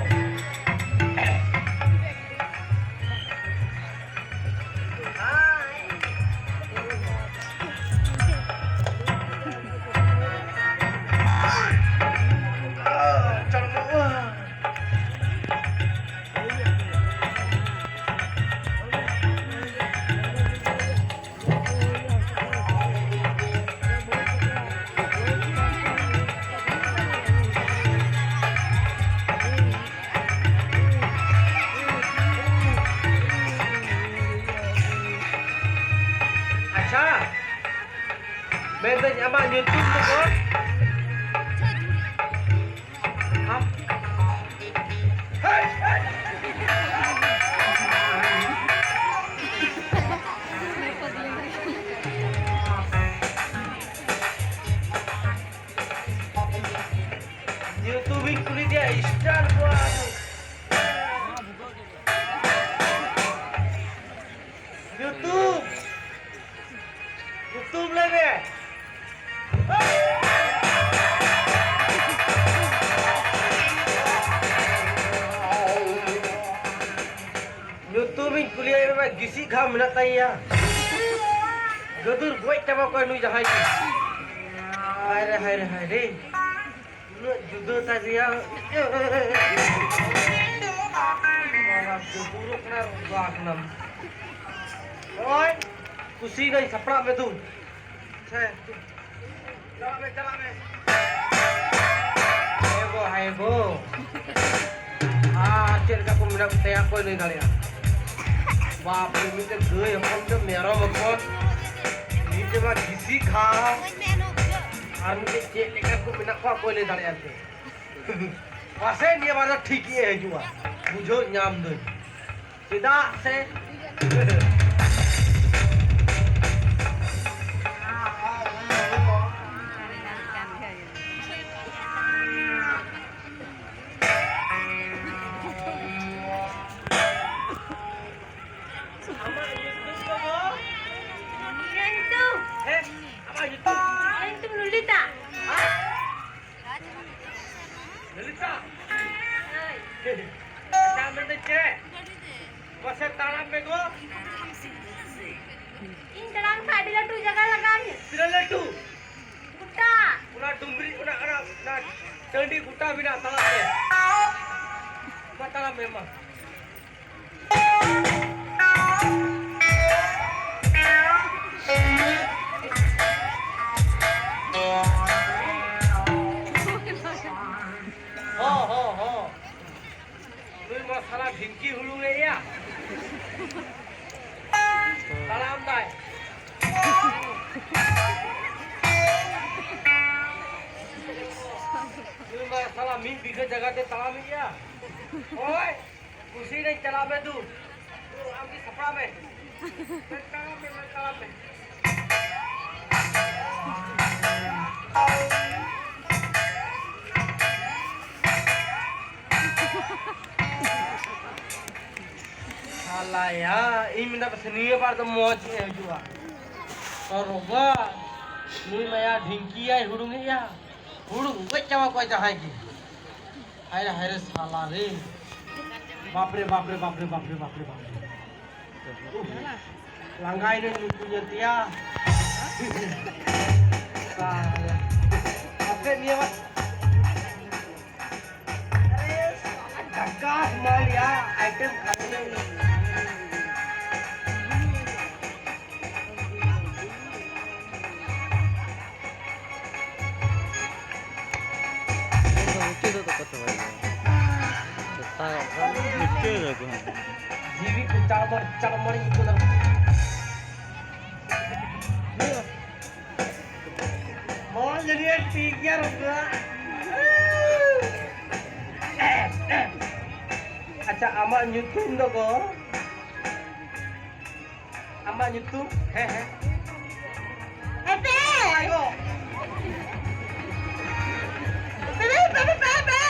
ᱟᱪᱪᱷᱟ, ᱢᱮᱱᱫᱟᱹᱧ ᱟᱢᱟᱜ ᱧᱩᱛᱩᱢ ᱫᱚ? ᱟᱢ? YouTube ᱤᱧ ᱠᱩᱞᱤ ᱠᱮᱫᱮᱭᱟ, star ᱠᱚᱣᱟ᱾ YouTube᱾ YouTube ᱞᱟᱹᱭ ᱢᱮ᱾ ᱧᱩᱛᱩᱢᱤᱧ ᱠᱩᱞᱤᱭᱮ ᱢᱮ, ᱜᱤᱥᱤ ᱜᱷᱟᱣ ᱢᱮᱱᱟᱜ ᱛᱟᱭᱟ᱾ ᱜᱟᱹᱫᱩᱨ ᱜᱚᱡ ᱪᱟᱵᱟ ᱠᱚᱣᱟ ᱱᱩᱭ ᱡᱟᱦᱟᱸᱭ ᱜᱮ᱾ ᱦᱟᱭ ᱨᱮ, ᱦᱟᱭ ᱨᱮ, ᱦᱟᱭ ᱨᱮ᱾ ᱩᱱᱟᱹᱜ ᱡᱩᱫᱟᱹ ᱛᱟᱭ ᱫᱮᱭᱟ᱾ ᱵᱟᱵᱟ, ᱜᱟᱹᱫᱩᱨᱚᱜ ᱠᱟᱱᱟ, ᱨᱚᱜᱟ ᱠᱟᱱᱟᱢ᱾ ᱱᱚᱜᱼᱚᱭ, ᱠᱩᱥᱤᱭᱮᱱᱟᱹᱧ, ᱥᱟᱯᱲᱟᱜ ᱢᱮ ᱫᱩ᱾ ᱦᱮᱸ᱾ ᱪᱟᱞᱟᱜ ᱢᱮ, ᱪᱟᱞᱟᱜ ᱢᱮ᱾ ᱦᱮᱸ ᱜᱳ, ᱦᱮᱸ ᱜᱳ᱾ ᱟᱨ ᱪᱮᱫ ᱞᱮᱠᱟ ᱠᱚ ᱢᱮᱱᱟᱜ ᱠᱚ ᱛᱟᱭᱟ, ᱚᱠᱚᱭ ᱞᱟᱹᱭ ᱫᱟᱲᱮᱭᱟᱜᱼᱟ? ᱵᱟᱯ ᱨᱮ, ᱢᱤᱫᱴᱮᱱ ᱜᱟᱹᱭ ᱦᱚᱯᱚᱱ, ᱢᱤᱫᱴᱮᱱ ᱢᱮᱨᱚᱢ ᱦᱚᱯᱚᱱ, ᱢᱤᱫᱴᱮᱱ ᱢᱟ ᱜᱤᱥᱤ ᱜᱷᱟᱣ, ᱟᱨ ᱢᱤᱫᱴᱮᱱ ᱪᱮᱫ ᱞᱮᱠᱟ ᱠᱚ ᱢᱮᱱᱟᱜ ᱠᱚᱣᱟ, ᱚᱠᱚᱭ ᱞᱟᱹᱭ ᱫᱟᱲᱮᱭᱟᱜᱼᱟ ᱮᱱᱛᱮ? ᱯᱟᱥᱮᱡ ᱱᱤᱭᱟᱹ ᱵᱟᱨ ᱫᱚ ᱴᱷᱤᱠ ᱜᱮ ᱦᱤᱡᱩᱜᱼᱟ, ᱵᱩᱡᱷᱟᱹᱣ ᱧᱟᱢ ᱫᱟᱹᱧ᱾ ᱪᱮᱫᱟᱜ ᱥᱮ ᱪᱮᱫ ᱢᱮᱱᱫᱟᱹᱧ ᱪᱮᱫ? ᱢᱟᱥᱮ ᱛᱟᱲᱟᱢ ᱢᱮ ᱜᱚ᱾ ᱤᱧ ᱛᱟᱲᱟᱢ ᱠᱷᱟᱱ ᱟᱹᱰᱤ ᱞᱟᱹᱴᱩ ᱡᱟᱭᱜᱟ ᱞᱟᱜᱟᱣ ᱤᱧᱟᱹ᱾ ᱛᱤᱱᱟᱹᱜ ᱞᱟᱹᱴᱩ? ᱜᱚᱴᱟ᱾ ᱚᱱᱟ ᱰᱩᱝᱨᱤ, ᱚᱱᱟ, ᱚᱱᱟ, ᱚᱱᱟ ᱴᱟᱺᱰᱤ ᱜᱚᱴᱟ ᱢᱮᱱᱟᱜᱼᱟ, ᱛᱟᱲᱟᱢ ᱢᱮ᱾ ᱢᱟ ᱛᱟᱲᱟᱢ ᱢᱮ, ᱢᱟ᱾ ᱦᱚᱸ, ᱦᱚᱸ, ᱦᱚᱸ᱾ ᱱᱩᱭ ᱢᱟ ᱥᱟᱞᱟ ᱰᱷᱤᱝᱠᱤ ᱦᱩᱲᱩᱝ ᱮᱭᱟ᱾ ᱛᱟᱲᱟᱢ ᱫᱟᱭ᱾ ᱱᱩᱭ ᱢᱟ ᱥᱟᱞᱟ ᱢᱤᱫ ᱵᱤᱜᱷᱟᱹ ᱡᱟᱭᱜᱟ ᱛᱮ ᱛᱟᱲᱟᱢ ᱮᱭᱟ᱾ ᱳᱭ, ᱠᱩᱥᱤ ᱨᱮ ᱪᱟᱞᱟᱣ ᱢᱮ ᱫᱩ᱾ ᱟᱢ ᱜᱮ ᱥᱟᱯᱲᱟᱣ ᱢᱮ᱾ ᱢᱮ ᱛᱟᱲᱟᱢ ᱢᱮ, ᱢᱮ ᱛᱟᱲᱟᱢ ᱢᱮ᱾ ᱥᱟᱞᱟᱭᱟ, ᱤᱧ ᱢᱮᱱᱫᱟ ᱯᱟᱥᱮ ᱱᱤᱭᱟᱹ ᱵᱟᱨ ᱫᱚ ᱢᱚᱡᱽ ᱜᱮ ᱦᱤᱡᱩᱜᱼᱟ᱾ ᱟᱨ ᱵᱟᱵᱟ, ᱱᱩᱭ ᱢᱟᱭᱟ ᱰᱷᱤᱝᱠᱤᱭᱟᱭ ᱦᱩᱲᱩᱝ ᱮᱭᱟ᱾ ᱦᱩᱲᱩᱝ ᱜᱚᱡ ᱪᱟᱵᱟ ᱠᱚᱣᱟ ᱡᱟᱦᱟᱸᱭ ᱜᱮ᱾ ᱦᱟᱭ ᱨᱮ, ᱦᱟᱭ ᱨᱮ, ᱥᱟᱞᱟ ᱨᱮ᱾ ᱵᱟᱯ ᱨᱮ, ᱵᱟᱯ ᱨᱮ, ᱵᱟᱯ ᱨᱮ, ᱵᱟᱯ ᱨᱮ, ᱵᱟᱯ ᱨᱮ, ᱵᱟᱯ ᱨᱮ᱾ ᱩᱦ, ᱞᱟᱸᱜᱟᱭ ᱨᱮ ᱱᱩᱠᱩ ᱧᱮᱞ ᱛᱮᱭᱟ᱾ ᱥᱟᱞᱟ᱾ ᱟᱯᱮ ᱱᱤᱭᱟᱹ ᱵᱟᱨ ᱰᱟᱠᱟ ᱢᱟᱞ ᱭᱟ, item ᱠᱷᱟᱱ ᱞᱮ᱾ ᱡᱤᱣᱤ ᱠᱚ ᱪᱟᱲᱢᱟᱲ ᱪᱟᱲᱢᱟᱲ ᱟᱹᱭᱠᱟᱹᱣ ᱫᱟ᱾ ᱦᱚᱸ, ᱡᱟᱹᱱᱤᱡ ᱴᱷᱤᱠ ᱜᱮᱭᱟ, ᱨᱚᱜᱟ᱾ ᱟᱪᱪᱷᱟ, ᱟᱢᱟᱜ ᱧᱩᱛᱩᱢ ᱫᱚ ᱜᱚ? ᱟᱢᱟᱜ ᱧᱩᱛᱩᱢ? ᱦᱮᱸ, ᱦᱮᱸ᱾ ᱦᱮᱯᱮ! ᱟᱭᱳ! ᱦᱮᱯᱮ, ᱦᱮᱯᱮ, ᱦᱮᱯᱮ, ᱦᱮᱯᱮ!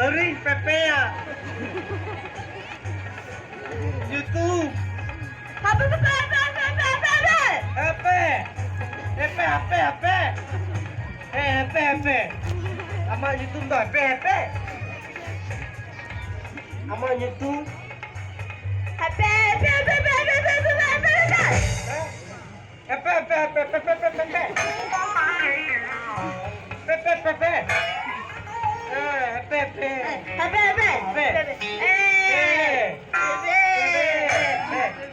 ᱟᱹᱣᱨᱤᱧ ᱯᱮᱯᱮᱭᱟ᱾ ᱧᱩᱛᱩᱢ᱾ ᱦᱟᱯᱮ, ᱦᱟᱯᱮ, ᱦᱟᱯᱮ, ᱦᱟᱯᱮ, ᱦᱟᱯᱮ, ᱦᱟᱯᱮ, ᱦᱟᱯᱮ, ᱦᱟᱯᱮ᱾ ᱦᱮᱸ, ᱦᱟᱯᱮ, ᱦᱟᱯᱮ᱾ ᱟᱢ ᱟᱢᱟᱜ ᱧᱩᱛᱩᱢ ᱫᱚ ᱦᱮᱯᱮ ᱦᱮᱯᱮ? ᱟᱢᱟᱜ ᱧᱩᱛᱩᱢ? ᱦᱮᱯᱮ, ᱦᱮᱯᱮ, ᱦᱮᱯᱮ᱾ ᱦᱮᱸ? ᱦᱮᱯᱮ, ᱦᱮᱯᱮ, ᱦᱮᱯᱮ, ᱦᱮᱯᱮ, ᱦᱮᱯᱮ, ᱦᱮᱯᱮ᱾ ᱦᱮᱯᱮ, ᱦᱮᱯᱮ, ᱦᱮᱯᱮ᱾ ᱦᱮᱸ, ᱦᱮᱯᱮ, ᱦᱮᱯᱮ᱾ ᱦᱮᱯᱮ᱾ ᱦᱮᱯᱮ᱾ ᱦᱮᱸ᱾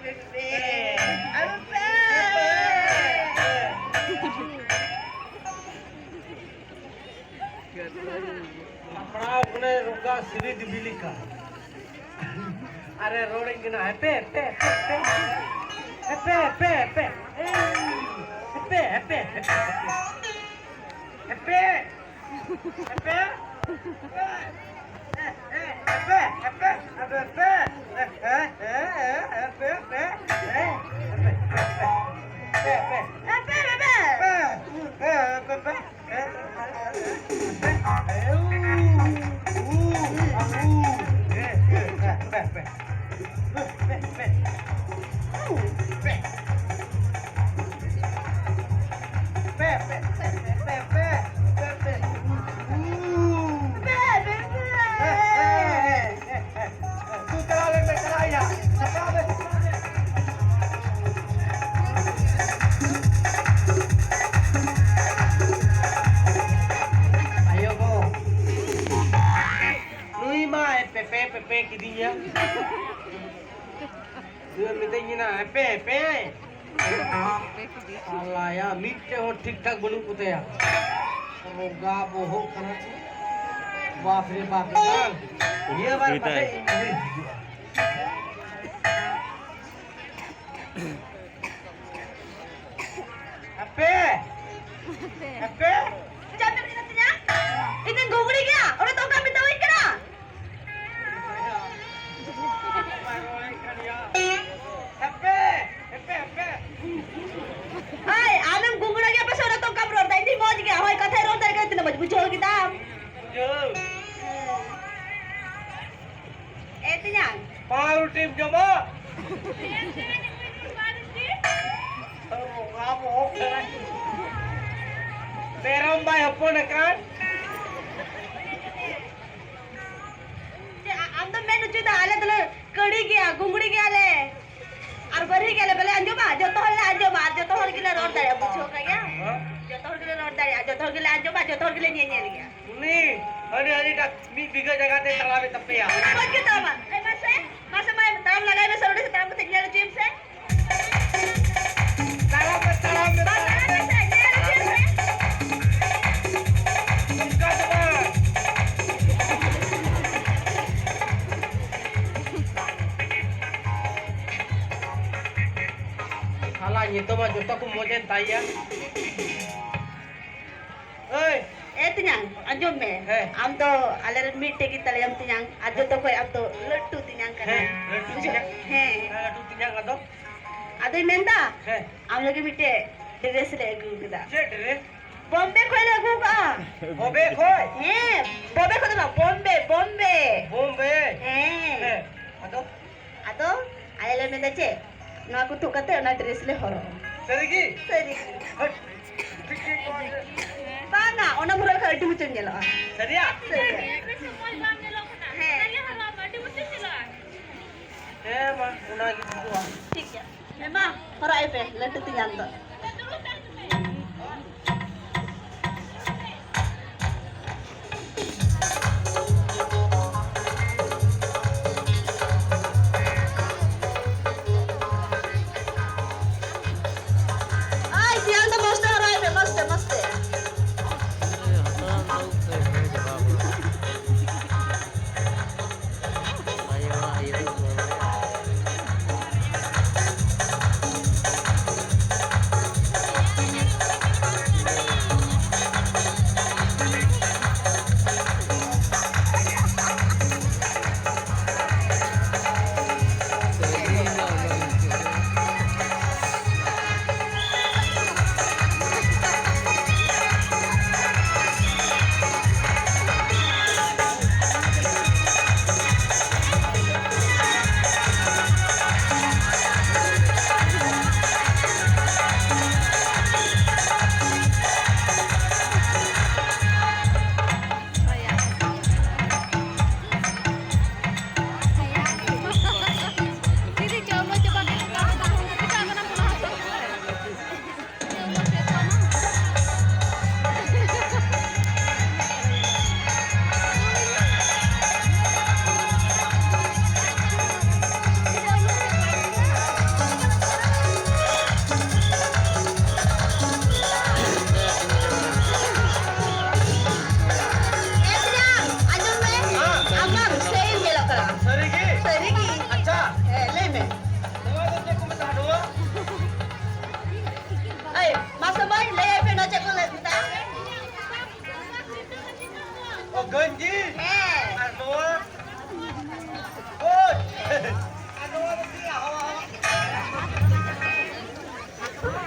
ᱦᱮᱯᱮ᱾ ᱦᱮᱯᱮ᱾ ᱥᱟᱯᱲᱟᱣ ᱠᱟᱱᱟᱭ ᱨᱚᱜᱟ ᱥᱤᱨᱤ ᱫᱮᱵᱤ ᱞᱮᱠᱟ᱾ ᱟᱨᱮ ᱨᱚᱲᱟᱹᱧ ᱠᱟᱱᱟ, ᱦᱮᱯᱮ, ᱦᱮᱯᱮ, ᱦᱮᱯᱮ, ᱦᱮᱯᱮ, ᱦᱮᱯᱮ, ᱦᱮᱯᱮ, ᱦᱮᱯᱮ᱾ ᱦᱮᱯᱮ, ᱦᱮᱯᱮ, ᱦᱮᱯᱮ, ᱦᱮᱯᱮ᱾ ᱦᱮᱯᱮ᱾ ᱦᱮᱯᱮ᱾ ᱟᱭᱳ ᱜᱚ, ᱱᱩᱭ ᱢᱟ ᱯᱮᱯᱮ ᱯᱮᱯᱮ ᱠᱤᱫᱤᱧᱟ᱾ ᱫᱩᱣᱟᱹᱨ ᱢᱤᱛᱟᱹᱧ ᱠᱟᱱᱟ, ᱦᱮᱯᱮ, ᱦᱮᱯᱮ᱾ ᱥᱟᱞᱟᱭᱟ, ᱢᱤᱫᱴᱮᱡ ᱦᱚᱸ ᱴᱷᱤᱠ ᱴᱷᱟᱠ ᱵᱟᱹᱱᱩᱜ ᱠᱚᱛᱟᱭᱟ᱾ ᱨᱚᱜᱟ ᱵᱚᱦᱚᱜ ᱠᱟᱱᱟ ᱠᱚ᱾ ᱵᱟᱯ ᱨᱮ ᱵᱟᱯ ᱨᱮ ᱵᱟᱝ᱾ ᱱᱤᱭᱟᱹ ᱵᱟᱨ ᱯᱟᱥᱮᱡ ᱤᱧ ᱦᱤᱡᱩᱜᱼᱟ᱾ ᱦᱮᱯᱮ! ᱦᱮᱯᱮ! ᱪᱮᱫ ᱮᱢ ᱢᱮᱱ ᱠᱟᱫ ᱛᱤᱧᱟ? ᱤᱧ ᱫᱚᱧ ᱜᱷᱩᱜᱽᱲᱤ ᱜᱮᱭᱟ, ᱚᱱᱟ ᱫᱚ ᱚᱠᱟ ᱢᱮᱛᱟᱣᱟᱹᱧ ᱠᱟᱱᱟ? ᱦᱮᱯᱮ! ᱦᱮᱯᱮ, ᱦᱮᱯᱮ! ᱦᱳᱭ, ᱟᱢᱮᱢ ᱜᱷᱩᱜᱽᱲᱟᱹ ᱜᱮᱭᱟ ᱯᱟᱥᱮ, ᱚᱱᱟ ᱛᱚ ᱚᱱᱠᱟᱢ ᱨᱚᱲ ᱫᱟ᱾ ᱤᱧ ᱫᱚᱧ ᱢᱚᱡᱽ ᱜᱮᱭᱟ, ᱦᱳᱭ, ᱠᱟᱛᱷᱟᱭ ᱨᱚᱲ ᱫᱟᱲᱮ ᱠᱟᱱᱟ, ᱛᱤᱱᱟᱹᱜ ᱢᱚᱡᱽ ᱵᱩᱡᱷᱟᱹᱣ ᱠᱮᱫᱟᱢ᱾ ᱵᱩᱡᱷᱟᱹᱣ᱾ ᱮ ᱛᱮᱧᱟᱝ᱾ ᱯᱟᱣᱨᱩᱴᱤᱢ ᱡᱚᱢᱟ? ᱵᱚᱸᱜᱟ ᱵᱚᱦᱚᱜ ᱠᱟᱱᱟ᱾ ᱢᱮᱨᱚᱢ ᱵᱟᱭ ᱦᱚᱯᱚᱱ ᱟᱠᱟᱱ᱾ ᱟᱸᱡᱚᱢᱟ, ᱡᱚᱛᱚ ᱦᱚᱲ ᱞᱮ ᱟᱸᱡᱚᱢᱟ ᱟᱨ ᱡᱚᱛᱚ ᱦᱚᱲ ᱜᱮᱞᱮ ᱨᱚᱲ ᱫᱟᱲᱮᱭᱟᱜᱼᱟ, ᱵᱩᱡᱷᱟᱹᱣ ᱠᱟᱜ ᱜᱮᱭᱟ? ᱦᱮᱸ? ᱡᱚᱛᱚ ᱦᱚᱲ ᱜᱮᱞᱮ ᱨᱚᱲ ᱫᱟᱲᱮᱭᱟᱜᱼᱟ, ᱡᱚᱛᱚ ᱦᱚᱲ ᱜᱮᱞᱮ ᱟᱸᱡᱚᱢᱟ, ᱡᱚᱛᱚ ᱦᱚᱲ ᱜᱮᱞᱮ ᱧᱮᱧᱮᱞ ᱜᱮᱭᱟ᱾ ᱩᱱᱤ ᱦᱟᱹᱱᱤ ᱦᱟᱹᱱᱤᱴᱟᱜ ᱢᱤᱫ ᱵᱤᱜᱷᱟᱹ ᱡᱟᱭᱜᱟ ᱛᱮ ᱛᱟᱲᱟᱢᱮ ᱛᱟᱯᱮᱭᱟ᱾ ᱢᱚᱡᱽ ᱜᱮ ᱛᱟᱲᱟᱢᱟ᱾ ᱮ, ᱢᱟᱥᱮ, ᱢᱟᱥᱮ ᱢᱟᱭ ᱛᱟᱲᱟᱢ ᱞᱟᱜᱟᱭ ᱢᱮᱥᱮ, ᱱᱚᱰᱮ ᱥᱮ ᱛᱟᱲᱟᱢ ᱠᱟᱛᱮ ᱧᱮᱞ ᱦᱚᱪᱚᱭᱮᱢ ᱥᱮ᱾ ᱛᱟᱲᱟᱢ ᱢᱮ, ᱛᱟᱲᱟᱢ ᱢᱮ, ᱢᱟ, ᱛᱟᱲᱟᱢ ᱛᱟᱲᱟᱢ ᱢᱮ᱾ ᱢᱮᱥᱮ, ᱧᱮᱞ ᱦᱚᱪᱚᱭᱮᱢ ᱥᱮ᱾ ᱚᱱᱠᱟ ᱫᱚ ᱵᱟᱝ᱾ ᱥᱟᱞᱟ, ᱱᱤᱛᱚᱜ ᱢᱟ ᱡᱚᱛᱚ ᱠᱚ ᱢᱚᱡᱽ ᱮᱱ ᱛᱟᱭᱟ᱾ ᱮᱭ! ᱮ ᱛᱮᱧᱟᱝ, ᱟᱸᱡᱚᱢ ᱢᱮ᱾ ᱦᱮᱸ᱾ ᱟᱢ ᱫᱚ ᱟᱞᱮ ᱨᱮᱱ ᱢᱤᱫᱴᱮᱡ ᱜᱮ ᱛᱟᱞᱮᱭᱟᱢ ᱛᱮᱧᱟᱝ, ᱟᱨ ᱡᱚᱛᱚ ᱠᱷᱚᱡ ᱟᱢ ᱫᱚ ᱞᱟᱹᱴᱩ ᱛᱮᱧᱟᱝ ᱠᱟᱱᱟᱢ᱾ ᱦᱮᱸ, ᱞᱟᱹᱴᱩ ᱵᱩᱡᱷᱟᱹᱣ? ᱛᱮᱧᱟᱝ᱾ ᱦᱮᱸ᱾ ᱦᱮᱸ, ᱞᱟᱹᱴᱩ ᱛᱮᱧᱟᱝ ᱟᱫᱚ? ᱟᱫᱚᱧ ᱢᱮᱱᱫᱟ, ᱦᱮᱸ᱾ ᱟᱢ ᱞᱟᱹᱜᱤᱫ ᱢᱤᱫᱴᱮᱡ dress ᱞᱮ ᱟᱹᱜᱩ ᱠᱟᱫᱟ᱾ ᱪᱮᱫ dress? ᱵᱚᱢᱵᱮ ᱠᱷᱚᱡ ᱞᱮ ᱟᱹᱜᱩ ᱠᱟᱜᱼᱟ᱾ ᱵᱚᱢᱵᱮ ᱠᱷᱚᱡ? ᱦᱮᱸ, ᱵᱚᱢᱵᱮ ᱠᱷᱚᱡ ᱫᱚ ᱵᱟᱝ, ᱵᱚᱢᱵᱮ, ᱵᱚᱢᱵᱮ᱾ ᱵᱚᱢᱵᱮ? ᱦᱮᱸ᱾ ᱦᱮᱸ, ᱟᱫᱚ? ᱟᱫᱚ ᱟᱞᱮ ᱞᱮ ᱢᱮᱱᱫᱟ ᱪᱮᱫ, ᱱᱚᱣᱟ ᱠᱚ ᱛᱩᱫ ᱠᱟᱛᱮ ᱚᱱᱟ dress ᱞᱮ ᱦᱚᱨᱚᱜᱟ᱾ ᱥᱟᱹᱨᱤ ᱜᱮ? ᱥᱟᱹᱨᱤ ᱜᱮ᱾ ᱦᱟᱹᱴ᱾ ᱵᱟᱝᱟ, ᱚᱱᱟ ᱦᱚᱨᱚᱜ ᱞᱮᱠᱷᱟᱱ ᱟᱹᱰᱤ ᱢᱚᱡᱽ ᱮᱢ ᱧᱮᱞᱚᱜᱼᱟ᱾ ᱥᱟᱹᱨᱤᱭᱟ? ᱥᱟᱹᱨᱤ᱾ ᱦᱮᱸ᱾ ᱦᱮᱸ ᱢᱟ, ᱚᱱᱟ ᱜᱮ ᱴᱷᱤᱠᱚᱜᱼᱟ᱾ ᱴᱷᱤᱠ ᱜᱮᱭᱟ᱾ ᱦᱮᱸ ᱢᱟ, ᱦᱚᱨᱚᱜ ᱟᱭ ᱯᱮ, ᱞᱟᱹᱴᱩ ᱛᱮᱧᱟᱝ ᱫᱚ᱾